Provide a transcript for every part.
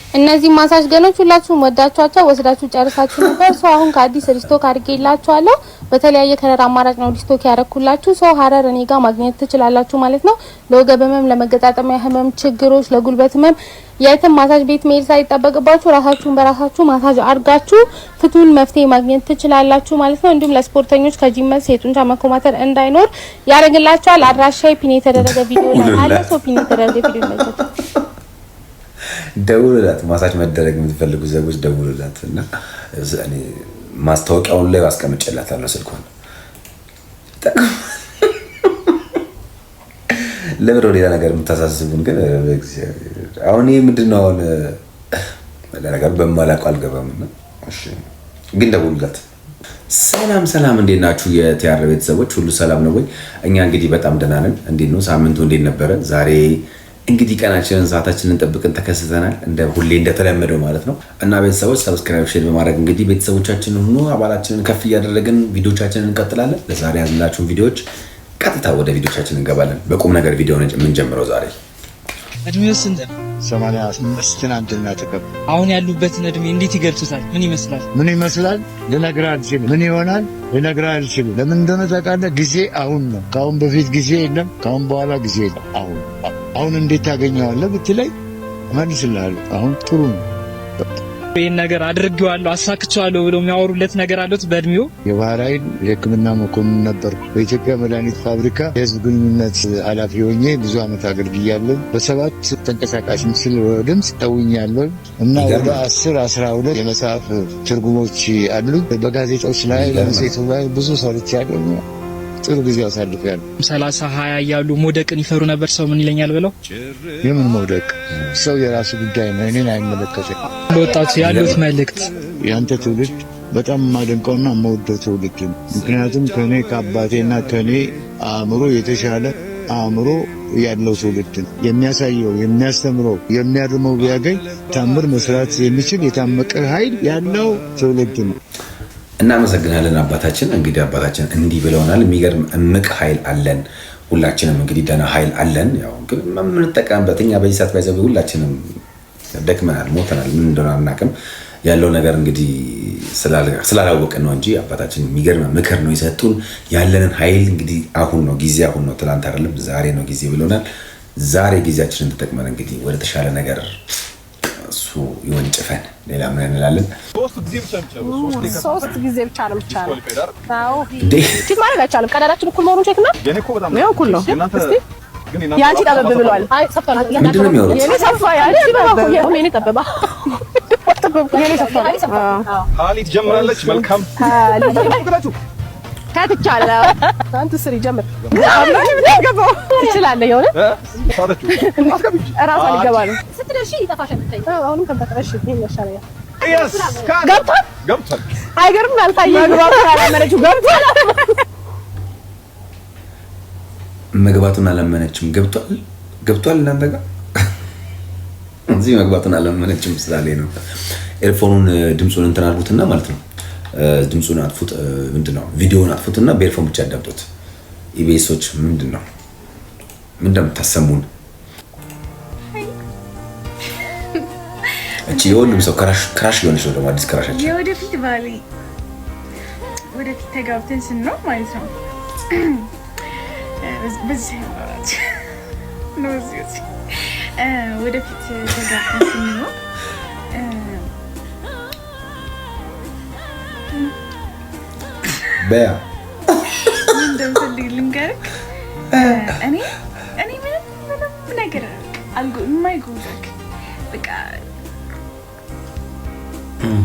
እነዚህ massage gun ኦች ሁላችሁም ወዳችኋቸው ወስዳችሁ ጨርሳችሁ ነበር። So አሁን ከአዲስ restock አድርጌላችኋለሁ። በተለያየ color አማራጭ ነው restock ያረኩላችሁ። So ሀረር እኔ ጋር ማግኘት ትችላላችሁ ማለት ነው። ለወገብ ህመም፣ ለመገጣጠሚያ ህመም ችግሮች፣ ለጉልበት ህመም የትም ማሳጅ ቤት መሄድ ሳይጠበቅባችሁ ራሳችሁን በራሳችሁ ማሳጅ አድርጋችሁ ፍቱን መፍትሄ ማግኘት ትችላላችሁ ማለት ነው። እንዲሁም ለስፖርተኞች ከጂም መልስ የጡንቻ መኮማተር እንዳይኖር ያደርግላችኋል። አድራሻ pin የተደረገ ቪዲዮ ላይ አለ። So pin የተደረገ ቪዲዮ ይመልከቱ። ደውሉላት። ማሳጅ መደረግ የምትፈልጉ ሰዎች ደውሉላት እና እኔ ማስታወቂያውን ላይ አስቀምጬላታለሁ ስልኳን። ለምን ሌላ ነገር የምታሳስቡን ግን? አሁን ይህ ምንድን ነው? አሁን ለነገሩ በማላውቀው አልገባም እና እሺ፣ ግን ደውሉላት። ሰላም ሰላም፣ እንዴት ናችሁ? የቲያር ቤተሰቦች ሁሉ ሰላም ነው ወይ? እኛ እንግዲህ በጣም ደህና ነን። እንዴት ነው ሳምንቱ? እንዴት ነበረ? ዛሬ እንግዲህ ቀናችንን ሰዓታችንን ጠብቀን ተከስተናል፣ እንደ ሁሌ እንደተለመደው ማለት ነው። እና ቤተሰቦች subscribe፣ share በማድረግ እንግዲህ ቤተሰቦቻችንን ሁኑ፣ አባላችንን ከፍ እያደረግን ቪዲዮቻችንን እንቀጥላለን። ለዛሬ ያዝንላችሁን ቪዲዮዎች ቀጥታ ወደ ቪዲዮቻችን እንገባለን። በቁም ነገር ቪዲዮ የምንጀምረው ዛሬ። እድሜው ስንት ነው? 85 ትናንትና ተቀብ አሁን ያሉበትን እድሜ እንዴት ይገልጹታል? ምን ይመስላል? ምን ይመስላል ልነግርህ አልችልም። ምን ይሆናል ልነግርህ አልችልም። ለምን እንደሆነ ታውቃለህ? ጊዜ አሁን ነው። ከአሁን በፊት ጊዜ የለም፣ ከአሁን በኋላ ጊዜ የለም። አሁን አሁን እንዴት ታገኘዋለህ ብትለኝ እመልስልሃለሁ። አሁን ጥሩ ነው። ይህን ነገር አድርጌዋለሁ አሳክቼዋለሁ ብሎ የሚያወሩለት ነገር አሉት? በእድሜው የባህር ኃይል የሕክምና መኮንን ነበርኩ። በኢትዮጵያ መድኃኒት ፋብሪካ የህዝብ ግንኙነት ኃላፊ ሆኜ ብዙ ዓመት አገልግያለሁ። በ7 ተንቀሳቃሽ ምስል ድምፅ ተውኛለሁ እና ወደ 10 12 የመጽሐፍ ትርጉሞች አሉ። በጋዜጦች ላይ በመጽሔቱ ላይ ብዙ ሰርቻለሁ። ጥሩ ጊዜ አሳልፌያለሁ። 30 20 እያሉ መውደቅን ይፈሩ ነበር። ሰው ምን ይለኛል ብለው። የምን መውደቅ? ሰው የራሱ ጉዳይ ነው፣ እኔን አይመለከትም። ለወጣቱ ያሉት መልእክት? ያንተ ትውልድ በጣም የማደንቀውና የምወደው ትውልድ ነው። ምክንያቱም ከኔ ከአባቴና ከኔ አእምሮ የተሻለ አእምሮ ያለው ትውልድ ነው። የሚያሳየው፣ የሚያስተምረው፣ የሚያርመው ቢያገኝ ታምር መስራት የሚችል የታመቀ ኃይል ያለው ትውልድ ነው። እናመሰግናለን አባታችን። እንግዲህ አባታችን እንዲህ ብለውናል። የሚገርም እምቅ ኃይል አለን። ሁላችንም እንግዲህ ደህና ኃይል አለን። ያው ግን የምንጠቀምበት እኛ በዚህ ሰዓት ባይዘው ሁላችንም ደክመናል፣ ሞተናል። ምን እንደሆነ አናውቅም። ያለው ነገር እንግዲህ ስላላወቅን ነው እንጂ አባታችን የሚገርም ምክር ነው የሰጡን። ያለንን ኃይል እንግዲህ አሁን ነው ጊዜ፣ አሁን ነው፣ ትላንት አይደለም፣ ዛሬ ነው ጊዜ ብለውናል። ዛሬ ጊዜያችንን ተጠቅመን እንግዲህ ወደ ተሻለ ነገር እሱ ይወንጭፈን። ሌላ ምን እንላለን? ሶስት ጊዜ ብቻ ነው የሚቻለው። አዎ check ማድረግ አይቻልም። ቀዳዳችን እኩል መሆኑን check ነው። ያው እኩል ነው። እስቲ ያንቺ ጠበብ ብሏል። አይ ሰፍቷል። ምንድን ነው የሚያወሩት? የኔ ሰፋ፣ ያንቺ ጠበብ፣ የኔ ጠበባ፣ የኔ ሰፋ። ሀሊ ትጀምራለች። መልካም ከትቻለሁ። አንተ ስሪ ጀምር። ትችላለህ። የሆነ እራሷ ሊገባ ነው። ስትደርሺ ይጠፋሻል። አሁንም ከምታጠረሽ ይሄን ይሻለኛል። ገብቷል ገብቷል። አይገርም? አልታየኝም። መግባቱን አላመነችም። ገብቷል። መግባቱን አላመነችም። ገብቷል ገብቷል። እናንተ ጋር እዚህ መግባቱን አላመነችም ስላለኝ ነው። earphone ኑን ድምፁን እንትን አድርጉትና ማለት ነው። ድምፁን አጥፉት። ምንድን ነው ቪዲዮውን አጥፉትና በ earphone ብቻ ያዳምጡት። ኢቢኤሶች ምንድን ነው ምን እንደምታሰሙን? እቺ የሁሉም ሰው crush ሊሆን ይችላል። ደግሞ አዲስ crush ኣችን የወደፊት ባሌ ወደፊት ተጋብተን ስንኖር ማለት ነው። በዚህ ነው በዚህ ወደፊት ተጋብተን ስንኖር በያ ምን እንደምፈልግ ልንገርክ። እኔ እኔ ምንም ምንም ነገር አልጎ የማይጎዳክ በቃ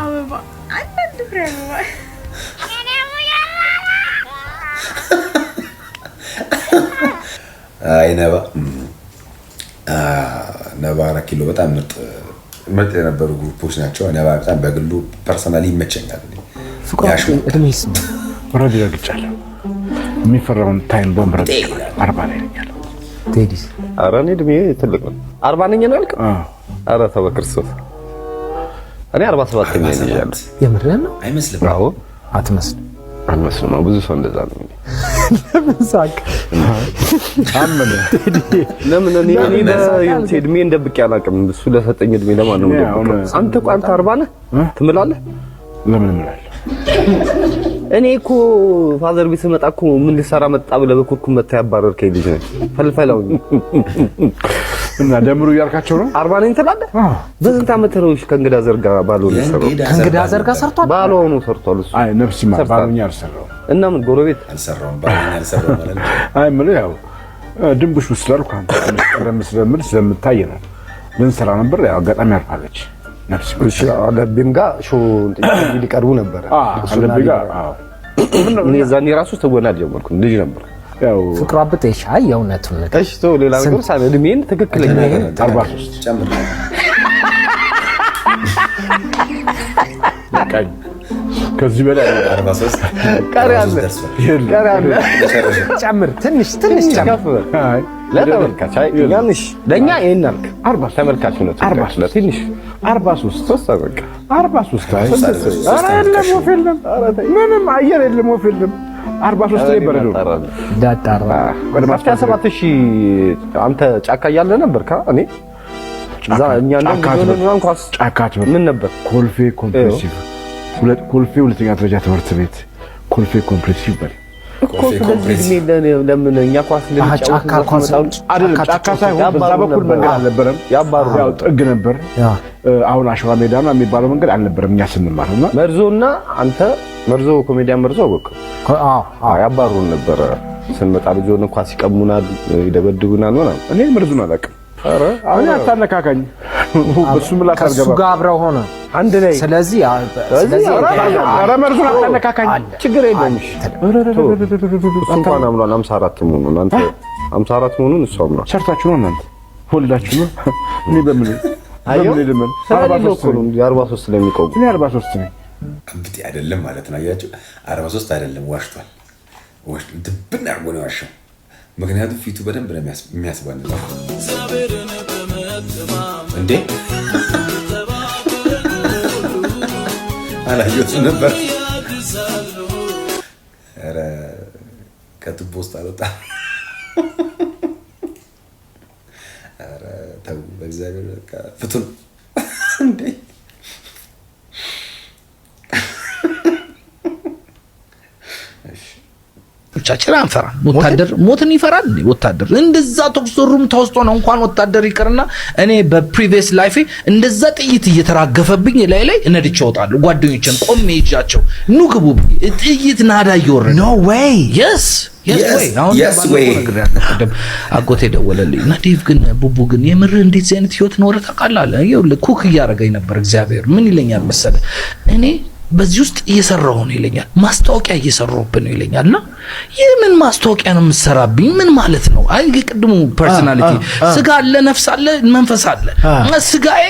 አበባ አንዳንድ ፍሬ አበባ። አይ ነባ ነባ አራት ኪሎ በጣም ምርጥ ምርጥ የነበሩ group ኦች ናቸው። ነባ በጣም በግሉ personally ይመቸኛል። እድሜ ስንት? already ረግጫለሁ። የሚፈራውን time bomb ረግጫለሁ። 40 ላይ ነኝ ያለሁት። ቴዲስ? ኧረ እኔ እድሜ ትልቅ ነው። 40 ነኝ ነው ያልከው? ኧረ ተው በክርስቶስ፣ እኔ 47ኛ ነኝ ያለሁት። የምርህን ነው? አይመስልም። አዎ። አትመስልም። አልመስልም። አዎ፣ ብዙ ሰው እንደዛ ነው የሚለኝ። ለምን ሳቅ? አመነ። ለምን እኔ እድሜን ደብቄ አላውቅም። እሱ ለሰጠኝ እድሜ ለማን ነው የምደብቀው? አንተ እኮ አንተ 40 ነህ ትምላለህ? ለምን እምላለሁ? እኔ እኮ father ቤት ስመጣ እኮ ምን ልሰራ መጣ ብለህ በኩርኩም መታ ያባረርከኝ ልጅ ነህ። ፈልፈላው እና ደምሩ እያልካቸው ነው። 40 ነኝ ትላለህ? በስንት ዓመት ነው ከእንግዳ ዘር ጋር ባል ሆኖ የሰራው? ከእንግዳ ዘር ጋር ሰርቷል። ባል ሆኖ ሰርቷል እሱ። አይ ነፍስ ይማር፣ ባሉኛ አልሰራውም። እና ምን ጎረቤት አልሰራውም፣ ባሉኛ አልሰራውም ማለት ነው። አይ የምልህ ያው ድንቡሽ ውስጥ ስላልኩ አንተ ቀደም ስለምል ስለምታይ ነው። ልንሰራ ነበር፣ ያው አጋጣሚ አርፋለች። ነፍስ ይማር። እሺ አለቤም ጋር show ሊቀርቡ ነበረ። አለቤ ጋር አዎ። እኔ እዛኔ ራሱ ትወና አልጀመርኩም፣ ልጅ ነበር። ያው ፍቅሩ አብጤ ሻይ የእውነቱን ነገር እሺ ተው፣ ሌላ ነገር ሳይሆን እድሜን ትክክለኛ 43 ጨምር። በቃኝ። ከዚህ በላይ 43 ቀሪ አለ፣ ቀሪ አለ። ጨምር፣ ትንሽ ትንሽ ጨምር። ለተመልካች አይ እኛንሽ ለእኛ ይሄን አልክ። ተመልካች ነው ትንሽ 43 ሶስት በቃ 43 አይ ኧረ የለም ወፍ የለም ምንም አየር የለም ወፍ የለም። 43 ላይ በረዶ እንዳጣራ 7,000 አንተ ጫካ እያለ ነበርካ? እኔ እዛ እኛ እንደውም ኳስ ጫካ ትምህርት ምን ነበር? ኮልፌ comprehensive ኮልፌ ሁለተኛ ደረጃ ትምህርት ቤት ኮልፌ comprehensive ይባላል እኮ። ስለዚህ እድሜ ለምን እኛ ኳስ ልንጫወት ጫካ ኳስ አይደለም፣ ጫካ ሳይሆን በዛ በኩል መንገድ አልነበረም። ያው ጥግ ነበር። አሁን አሸዋ ሜዳ ነው የሚባለው መንገድ አልነበረም እኛ ስንማር እና መርዞና አንተ መርዞ ኮሜዲያን መርዞ አወቅህ? አዎ ያባሩን ነበረ። ስንመጣ ልጅ ሆነን ኳስ ይቀሙናል፣ ይደበድቡናል ምናምን። እኔ መርዙን አላውቅም። ኧረ እኔ አታነካካኝ። በሱ ምላስ ከሱ አልገባም። ጋር አብረው ሆነ አንድ ላይ። ስለዚህ ስለዚህ ኧረ መርዙን አታነካካኝ። ችግር የለውም። እሺ እሱ እንኳን አምኗል። 54 መሆኑን አንተ 54 መሆኑን እሱ አምኗል። ሰርታችሁ ነው እናንተ ወልዳችሁ ነው። እኔ በምን በምን ልመን? ስለሌለው እኮ ነው እንዲህ 43 ስለሚቆሙ። እኔ 43 ነኝ። አብጤ አይደለም ማለት ነው። አያችሁ 43 አይደለም፣ ዋሽቷል። ድብን አድርጎ ነው የዋሸው። ምክንያቱም ፊቱ በደንብ ነው የሚያስባንለው። እንዴ አላየሁትም ነበር። ኧረ ከቱቦ ውስጥ አልወጣም። ኧረ ተው በእግዚአብሔር በቃ ፍቱን እንዴ። ቻችን አንፈራ። ወታደር ሞትን ይፈራል እንዴ? ወታደር እንደዛ ተኩስ ሩምታ ውስጥ ሆነ እንኳን ወታደር ይቅርና እኔ በ previous life ኤ እንደዛ ጥይት እየተራገፈብኝ ላይ ላይ እነድቼ እወጣለሁ። ጓደኞቼን ቆሜ ይዣቸው ኑ ግቡ፣ ጥይት ናዳ እየወረደ no way yes yes way አሁን ባለፈው ነግሬሃለሁ። ቅድም አጎቴ ደወለልኝ እና ዴቭ ግን ቡቡ ግን የምር እንዴት አይነት ህይወት ኖረህ ታውቃለህ አለ። ይኸውልህ cook እያደረገኝ ነበር እግዚአብሔር። ምን ይለኛል መሰለህ፣ እኔ በዚህ ውስጥ እየሰራሁ ነው ይለኛል። ማስታወቂያ እየሰራሁብህ ነው ይለኛል። እና ይህ ምን ማስታወቂያ ነው የምትሰራብኝ? ምን ማለት ነው? አይ የቅድሙ personality ስጋ አለ፣ ነፍስ አለ፣ መንፈስ አለ። ስጋዬ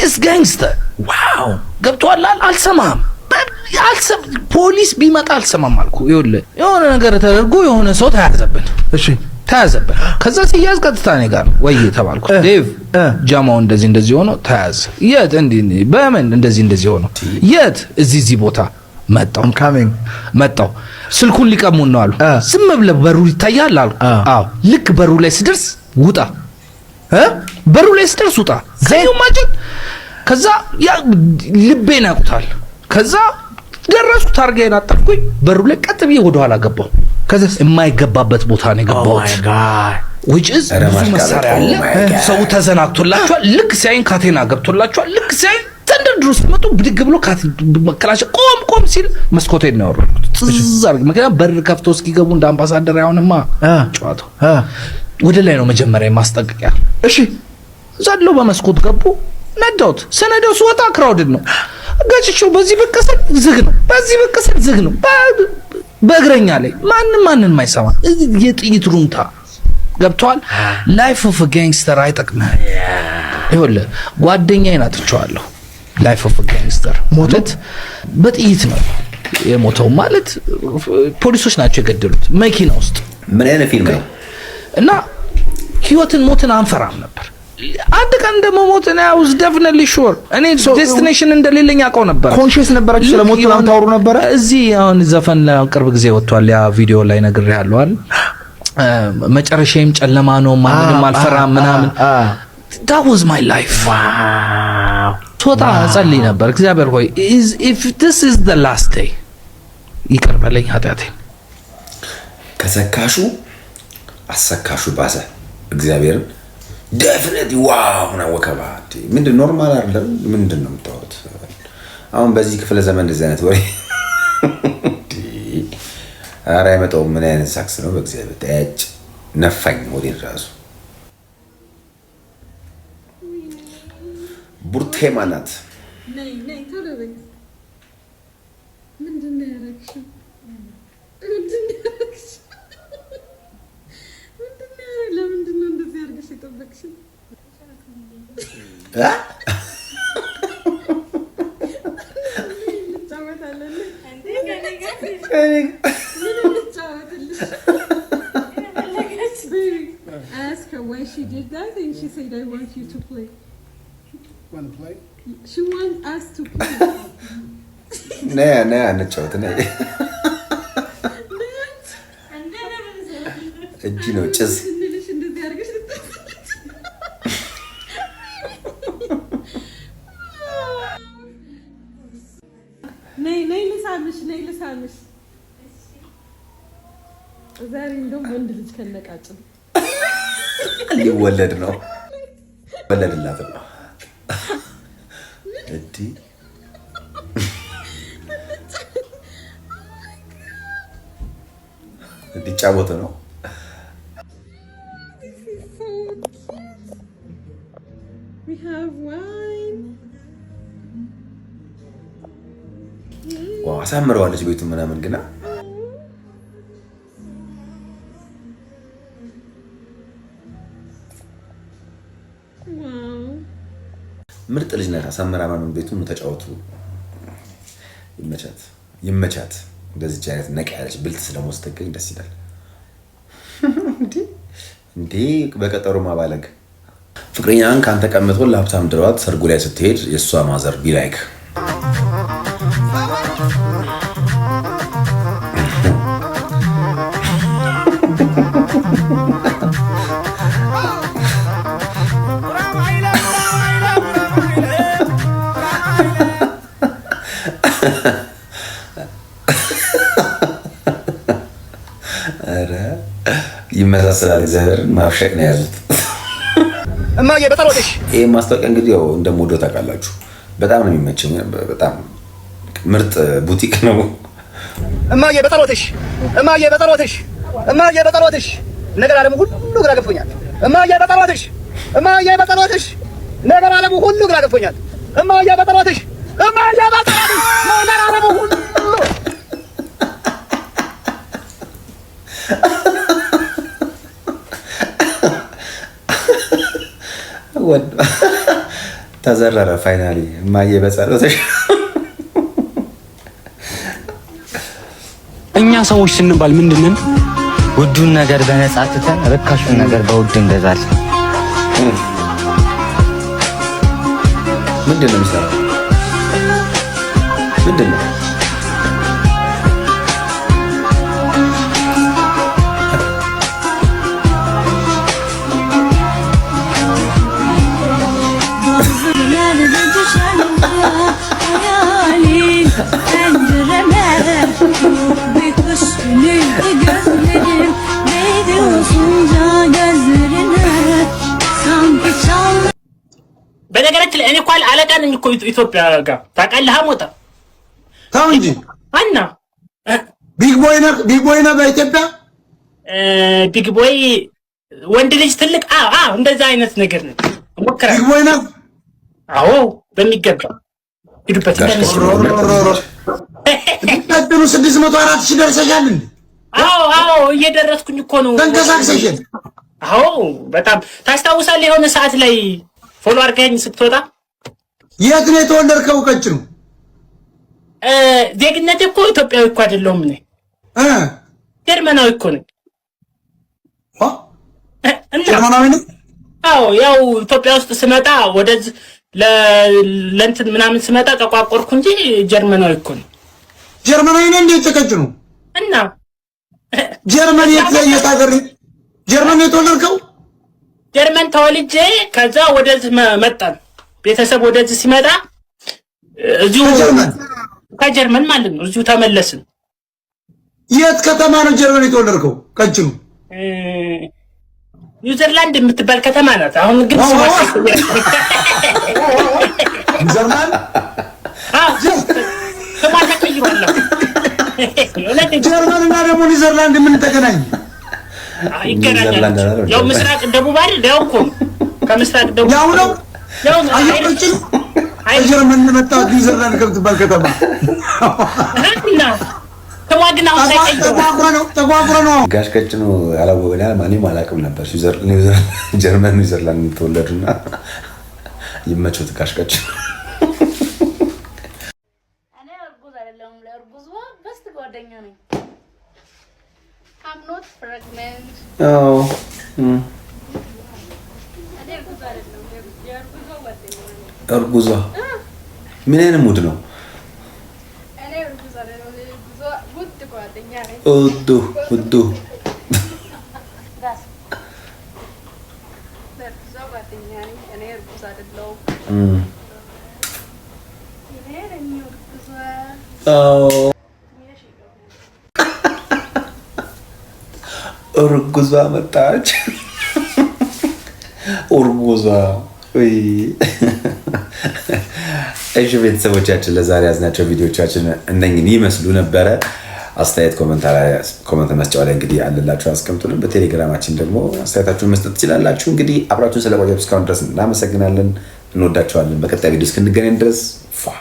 is gangster wow ገብቶሃል። አልሰማህም። ፖሊስ ቢመጣ አልሰማም አልኩ። ይኸውልህ የሆነ ነገር ተደርጎ የሆነ ሰው ተያዘብን። እሺ ተያዘብን። ከዛ ሲያዝ ቀጥታ እኔ ጋር ነው ወይ ተባልኩ። ዴቭ ጃማው እንደዚህ እንደዚህ ሆኖ ተያዘ። የት? እንዲህ በምን እንደዚህ እንደዚህ ሆኖ የት? እዚህ እዚህ ቦታ መጣው መጣው። ስልኩን ሊቀሙን ነው አሉ። ዝም ብለህ በሩ ይታያል አሉ። አዎ ልክ በሩ ላይ ስደርስ ውጣ፣ በሩ ላይ ስደርስ ውጣ። ማጭን ከዛ ያ ልቤን ያውቁታል። ከዛ ደረስኩ፣ ታርጋዬን አጠፍኩኝ። በሩ ላይ ቀጥ ብዬ ወደኋላ ገባሁ። ከዛ የማይገባበት ቦታ ነው የገባሁት። which is ብዙ መሳሪያ አለ። ሰው ተዘናግቶላቸዋል። ልክ ሲያይን ካቴና ገብቶላቸዋል። ልክ ሲያይን ተንደርድሮ ሲመጡ ብድግ ብሎ መከላሸ ቆም ቆም ሲል መስኮቴን ነው ያወረድኩት። ጥዝ አድርጌ፣ ምክንያቱም በር ከፍቶ እስኪገቡ እንደ አምባሳደር አይሆንማ ጨዋታው። ወደ ላይ ነው መጀመሪያ ማስጠንቀቂያ። እሺ ዘለው በመስኮት ገቡ። ነዳሁት። ስነዳው ስወጣ crowded ነው። ገጭቼው በዚህ ብቅ ስል ዝግ ነው፣ በዚህ ብቅ ስል ዝግ ነው። በእግረኛ ላይ ማንም ማንን ማይሰማ የጥይት ሩምታ ገብቷል። Life of gangster አይጠቅምህም። ይኸውልህ ጓደኛዬን አጥቼዋለሁ። Life of gangster ማለት በጥይት ነው የሞተው። ማለት ፖሊሶች ናቸው የገደሉት መኪና ውስጥ። ምን አይነት ፊልም ነው? እና ህይወትን ሞትን አንፈራም ነበር። አንድ ቀን እንደምሞት እኔ I was definitely sure። እኔ destination እንደሌለኝ አውቀው ነበር። Conscious ነበራችሁ? ስለ ሞት ምናምን ታወሩ ነበረ? እዚህ አሁን ዘፈን ላይ ቅርብ ጊዜ ወጥቷል። ያ ቪዲዮ ላይ ነግሬሃለሁ አይደል? መጨረሻዬም ጨለማ ነው፣ ማንንም አልፈራም ምናምን። That was my life። ስወጣ እጸልይ ነበር፣ እግዚአብሔር ሆይ፣ if this is the last day ይቅር በለኝ ኃጢአቴን። ከሰካሹ አሰካሹ ባሰ። እግዚአብሔርን definitely wow ና ወከባ ምንድን normal አይደለም። ምንድን ነው የምታወሩት? አሁን በዚህ ክፍለ ዘመን እንደዚህ አይነት ወሬ ኧረ አይመጣውም። ምን አይነት ሳክስ ነው? በእግዚአብሔር ተያጭ ነፋኝ ሆዴን ራሱ። ቡርቴማ ናት። ነይ ነይ፣ ቶሎ በይ። ምንድን ነው ያደረግሽው? ምንድን ነው ያደረግሽው? ምንድን ነው ያደረግሽው? ለምንድን ነው እንደዚህ አድርገሽ የጠበቅሽው? እንጫወታለን። ምን እንጫወትልሽ? Baby, I asked her why she did that and she said, "I want you to play." Want to play? She wants us to play. ነያ ነያ እንጫወት ነይ። እጅ ነው ጭስ። ስንልሽ እንደዚህ አድርገሽ ነይ ነይ ልሳምሽ፣ ነይ ልሳምሽ። ዛሬ እንደውም ወንድ ልጅ ከነቃጭን ሊወለድ ነው፣ ወለድላት ነው እንዲህ። እንዲጫወቱ ነው። This is so cute. We have wine. Wow፣ አሳምረዋለች ቤቱ ምናምን ግና። Wow. ምርጥ ልጅ ናት። አሳምራ ምናምን ቤቱን ተጫወቱ። ይመቻት ይመቻት። እንደዚች አይነት ነቃ ያለች ብልጥ ስለሞት ስትገኝ ደስ ይላል። እንዴ በቀጠሮ ማባለግ። ፍቅረኛን ከአንተ ቀምቶ ለሀብታም ድሯት ሰርጉ ላይ ስትሄድ የእሷ mother be like ኧረ ይመሳሰላል። እግዚአብሔርን ማብሸቅ ነው የያዙት። እማዬ በጸሎትሽ። ይህ ማስታወቂያ እንግዲህ ያው እንደምወደው ታውቃላችሁ። በጣም ነው የሚመቸኝ። በጣም ምርጥ ቡቲክ ነው። እማዬ በጸሎትሽ፣ እማዬ በጸሎትሽ፣ እማዬ በጸሎትሽ፣ ነገር ዓለሙ ሁሉ ግራ ገብቶኛል። እማዬ በጸሎትሽ፣ እማዬ በጸሎትሽ፣ ነገር ዓለሙ ሁሉ ግራ ገብቶኛል። እማዬ በጸሎትሽ፣ እማዬ በጸሎትሽ፣ ነገር ዓለሙ ሁሉ። ተዘረረ። Finally እማዬ በጸሎትሽ። እኛ ሰዎች ስንባል ምንድነን? ውዱን ነገር በነጻ ትተን ርካሹን ነገር በውድ እንገዛለን። ምንድን ነው የሚሰራው? ምንድን ነው? Hayalin pencereme bir kış günüydü, gözlerim değdi uzunca gözlerine sanki çal በነገራችን ላይ እኔ እኮ አለቃ ነኝ እኮ ኢትዮጵያ ጋር፣ ታውቃለህ? ሞጣ። ተው እንጂ። አና Big boy ነህ፣ big boy ነህ በኢትዮጵያ። Big boy ወንድ ልጅ ትልቅ፣ አዎ አዎ፣ እንደዛ አይነት ነገር ነው። እሞክራለሁ። Big boy ነህ? አዎ፣ በሚገባ ሂዱበት። ቀጥሉ። 604,000 ደርሰሻል እንዴ? አዎ፣ እየደረስኩኝ እኮ ነው። ተንቀሳቅሰሻል። አዎ በጣም። ታስታውሳለህ? የሆነ ሰዓት ላይ follow አድርገኸኝ ስትወጣ። የት ነው የተወለድከው? ቀጭኑ። ዜግነቴ እኮ ኢትዮጵያዊ እኮ አይደለሁም፣ እኔ ጀርመናዊ እኮ ነኝ። ጀርመናዊ ነህ? አዎ፣ ያው ኢትዮጵያ ውስጥ ስመጣ ወደዚህ ለእንትን ምናምን ስመጣ ጠቋቆርኩ እንጂ ጀርመናዊ እኮ ነው። ጀርመናዊ ነህ እንዴ? ቀጭኑ እና ጀርመን የት ላይ፣ የት ሀገር ጀርመን ነው የተወለድከው? ጀርመን ተወልጄ ከዛ ወደዚህ መጣን። ቤተሰብ ወደዚህ ሲመጣ እዚሁ ከጀርመን ማለት ነው፣ እዚሁ ተመለስን። የት ከተማ ነው ጀርመን የተወለድከው? ቀጭኑ። ኒውዚርላንድ የምትባል ከተማ ናት። አሁን ግን ስሟ ኒውዚርላንድ። ስሟ ተቀይሯል። ጀርመን እና ደግሞ ኒውዚርላንድ ምን ተገናኝ? ይገናኛል። ያው ምስራቅ ደቡብ አይደል? ያው እኮ ነው። ከምስራቅ ደቡብ ያው ነው። ያው ነው። አየሁ፣ ቀጭኑ ከጀርመን መጣሁት ኒውዚርላንድ ከምትባል ከተማ። እና ስሟ ግን አሁን ተቀይሯል። ተቋቁረ ነው፣ ተቋቁረ ነው። ጋሽ ቀጭኑ አላወቀኝ፣ እኔም አላውቅም ነበር ጀርመን ኒውዚርላንድ ተወለዱና። ይመቾት ጋሽ ቀጭኑ። እኔ እርጉዝ አይደለሁም። ለእርጉዟ best ጓደኛ ነኝ። I'm not pregnant. አዎ። እኔ እርጉዝ አይደለሁም። የእርጉዟ ጓደኛ ነኝ። እርጉዟ ምን አይነት mood ነው? እኔ እርጉዝ አይደለሁም። የእርጉዟ ውድ ጓደኛ ነኝ። ውዱ ውዱ። ጋስ ለእርጉዟ ጓደኛ ነኝ። እኔ እርጉዝ አይደለሁም። እኔ ነኝ እርጉዟ። አዎ፣ እርጉዟ መጣች። እርጉዟ ውይ። እሺ ቤተሰቦቻችን፣ ለዛሬ ያዝናቸው ቪዲዮቻችን እነኝን ይመስሉ ነበረ። አስተያየት comment መስጫው ላይ እንግዲህ አለላችሁ፣ አስቀምጡልን። በቴሌግራማችን ደግሞ አስተያየታችሁን መስጠት ትችላላችሁ። እንግዲህ አብራችሁን ስለቆያችሁ እስካሁን ድረስ እናመሰግናለን። እንወዳችኋለን። በቀጣይ ቪዲዮ እስክንገናኝ ድረስ ፏ።